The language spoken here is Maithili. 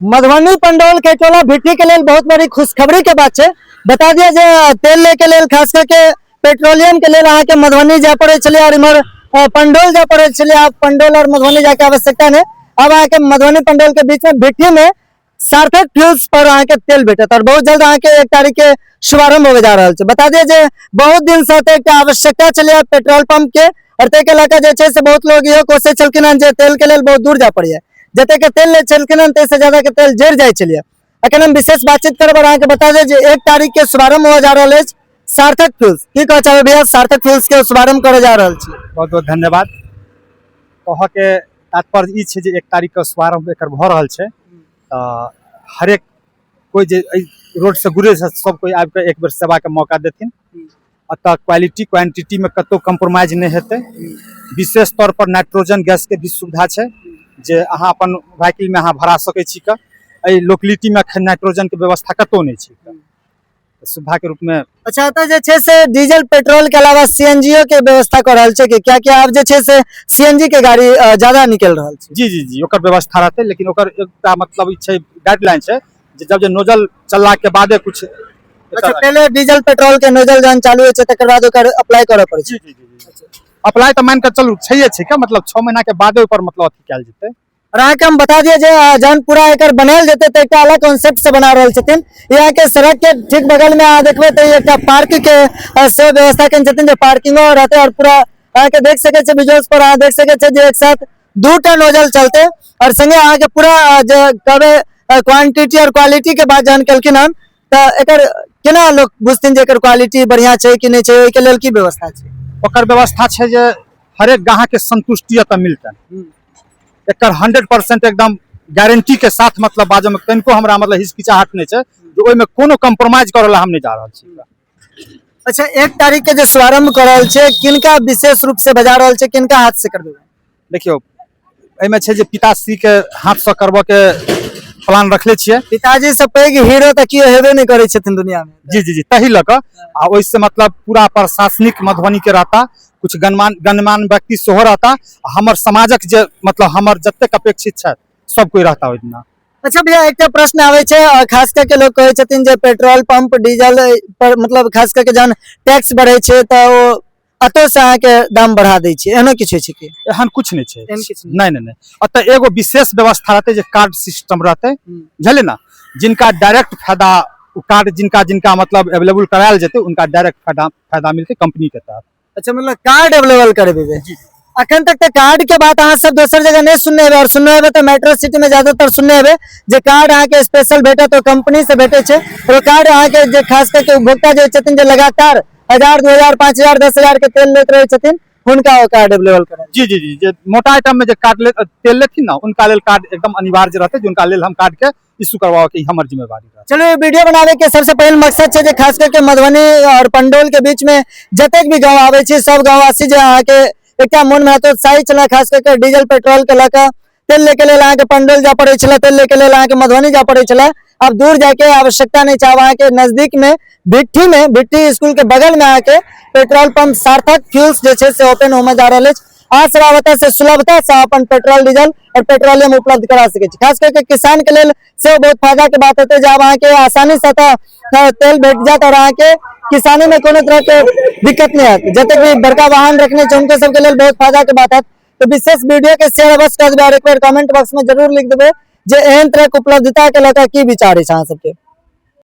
मधुबनी पंडौल कैटोला भिट्ठी के लेल बहुत बड़ी खुशखबरी के बात छै। बता दिया जे तेल ले के लेल, खास करके पेट्रोलियम के लेल अहाँके मधुबनी जाय पड़ै छलै और इम्हर पंडौल जाय पड़ै छलै। आब पंडौल और मधुबनी जायके आवश्यकता नहि, आब अहाँके मधुबनी पंडौल के बीच में भिट्ठी में सार्थक फ्यूल्स पर अहाँके तेल भेटत और बहुत जल्द अहाँके 1 तारीख के शुभारंभ होवे जा रहल छै। बता दिया जे बहुत दिन से एतऽ एकटा आवश्यकता छलै पेट्रोल पंप के और ताहिके लऽ कऽ जे छै से बहुत लोग इहो कोशिश छलखिन हन जे तेल के लेल बहुत दूर जाय पड़ैया, जते के तेल लै छलखिन हन ताहिसँ ज्यादा के तेल जरि जाइ छलैया। अखन हम विशेष बातचीत करब और अहाँके बता देब जे 1 तारीख के शुभारंभ होवे जा रहल अछि सार्थक फ्यूल्स। की कहऽ चाहबै भैया, सार्थक फ्यूल्स के शुभारंभ करे जा रहल छी? बहुत बहुत धन्यवाद। कहऽके तात्पर्य ई छै जे 1 तारीख के शुभारंभ एकर भऽ रहल छै, तऽ हरेक कोइ जे एहि रोडसँ गुजरै छै सब कोइ आबि कऽ एक बेर सेवाके मौका देथिन। एतऽ क्वालिटी क्वांटिटीमे कतहु कम्प्रोमाइज नहि हेतै। विशेष तौर पर नाइट्रोजन गैसके भी सुविधा छै जे अहाँ अपन व्हीकलमे अहाँ भरा सकै छी। कऽ एहि लोकलिटीमे एखन नाइट्रोजनके व्यवस्था कतहु नहि छै, सुविधाके रूपमे। अच्छा, एतऽ जे छै से डीजल पेट्रोल के अलावा सीएनजीओ के व्यवस्था कऽ रहल छै कि? कियाकि आब जे छै से सीएनजी के गाड़ी ज्यादा निकलि रहल छै। जी जी जी, ओकर व्यवस्था रहतै, लेकिन ओकर एकटा मतलब ई छै, गाइडलाइन छै जे जब जे नोजल चललाके बादे कुछ। अच्छा, पहिले डीजल पेट्रोल के नोजल जहन चालू होइ छै तकर बाद ओकर अप्लाई करऽ पड़ै छै। जी जी जी जी, अप्लाई तऽ मानि कऽ चलू छैहे छै, का मतलब 6 महीना के बादे ओकर मतलब अथी कयल जेतै। और अहाँके हम बता दिअ जे जहन पूरा एकर बनायल जेतै तऽ एकटा अलग कॉन्सेप्ट से बना रहल छथिन। यहाँ के सड़क के ठीक बगल में अहाँ देखबै तऽ एकटा पार्क के सेहो व्यवस्था केने छथिन जे पार्किंगो रहतै और पूरा अहाँके देख सकै छियै विजुअल्स पर, अहाँ देख सकै छियै जे एक साथ 2टा नोजल चलतै और संगे अहाँके पूरा जे कहबै क्वांटिटी और क्वालिटी के बात जहन केलखिन हन तऽ एकर केना लोक बुझथिन जे एकर क्वालिटी बढ़िया छै कि नहि छै, ओहिके लेल की व्यवस्था छै? ओकर व्यवस्था छै जे हरेक ग्राहक के संतुष्टि एतऽ मिलतनि, एकर 100% एकदम गारंटी के साथ, मतलब बाजऽ में तनिको हमरा मतलब हिचकिचाहट नहि छै जे ओहिमे कोनो कम्प्रोमाइज करऽ ला हम नहि जा रहल छी। अच्छा, 1 तारीख के जे शुभारंभ कऽ रहल छै, किनका विशेष रूप से बजा रहल छै, किनका हाथ से करबै? देखियौ, एहिमे छै जे पिताश्री के हाथ से करबऽ के प्लान रखले छियै। पिताजी से पैघ हीरो तऽ केओ हेबे नहि करै छथिन दुनिया में। जी जी जी, तही लऽ कऽ आ ओहिसँ मतलब पूरा प्रशासनिक मधुबनी के रहता, कुछ गणमान्य गणमान्य व्यक्ति सेहो रहता, आ हमर समाजक जे मतलब हमर जतेक अपेक्षित छथि सब कोइ रहता ओहि दिना। अच्छा भैया, एकटा प्रश्न आबै छै, खास करके लोग कहै छथिन जे पेट्रोल पंप डीजल पर मतलब खास करके जहन टैक्स बढ़ै छै तऽ ओ अतौ से अहाँके दाम बढ़ा दै छै, एहनो किछु होइ छै की? एहन कुछ नहि छै। एहन किछु नहि। नहि नहि नहि, एतऽ एगो विशेष व्यवस्था रहतै जे कार्ड सिस्टम रहतै, बुझलियै ने, जिनका डायरेक्ट फायदा ओ कार्ड जिनका जिनका मतलब अवेलेबल करायल जेतै उनका डायरेक्ट फायदा फायदा मिलतै कंपनी के तहत। अच्छा, मतलब कार्ड अवेलेबल करेबै। अखन तक तऽ कार्ड के बात अहाँ सब दोसर जगह नहि सुनने हेबै, और सुनने हेबै तऽ मेट्रो सिटी में ज्यादातर सुनने हेबै जे कार्ड अहाँके स्पेशल भेटत, ओ कंपनी से भेटै छै। और ओ कार्ड अहाँके जे खास करके उपभोक्ता जे छथिन जे लगातार 1000 2000 5000 10000 के तेल लैत रहै छथिन, हुनका ओ कार्ड अवेलेबल करायल। जी जी जी, जे मोटा आइटम में जे कार्ड ले तेल लेथिन ना, उनका लेल कार्ड एकदम अनिवार्य रहतै, जे उनका लेल हम कार्ड के इशू करवाओ के हमर जिम्मेवारी रहतै। चलो, ये वीडियो बनावे के सबसे पहिल मकसद छै जे खास करके मधुबनी और पंडौल के बीच में जतेक भी गांव आबै छै सब गांववासी जे अहाँके एकटा मन में हतोत्साहित छलै, खास करके डीजल पेट्रोल के लऽ कऽ तेल ले के लेल अहाँके पंडौल जाय पड़ै छलै, तेल ले के लेल अहाँके मधुबनी जाय पड़ै छलै। आब दूर जायके आवश्यकता नहि छै, आब अहाँके नजदीक में भिट्ठी में, भिट्ठी स्कूल के बगल में अहाँके पेट्रोल पंप सार्थक फ्यूल्स जे छै से ओपन होमे जा रहल अछि। अहाँ सब आब एतऽ से सुलभता से अपन पेट्रोल डीजल और पेट्रोलियम उपलब्ध करा सकै छी। खास करके किसान के लेल सेहो बहुत फायदा के बात हेतै जे आब अहाँके आसानी से एतऽ तेल भेट जायत और अहाँके किसानी में कोनो तरह के दिक्कत नहि हैत। जतेक भी बड़का वाहन रखने छै हुनको सबके लेल बहुत फायदा के बात हैत। तो विशेष वीडियो के शेयर अवश्य कर देबै और एक बेर कमेंट बॉक्स में जरूर लिख देबै जे एहन तरह के उपलब्धता के लऽ कऽ की विचार अछि अहाँ सबके।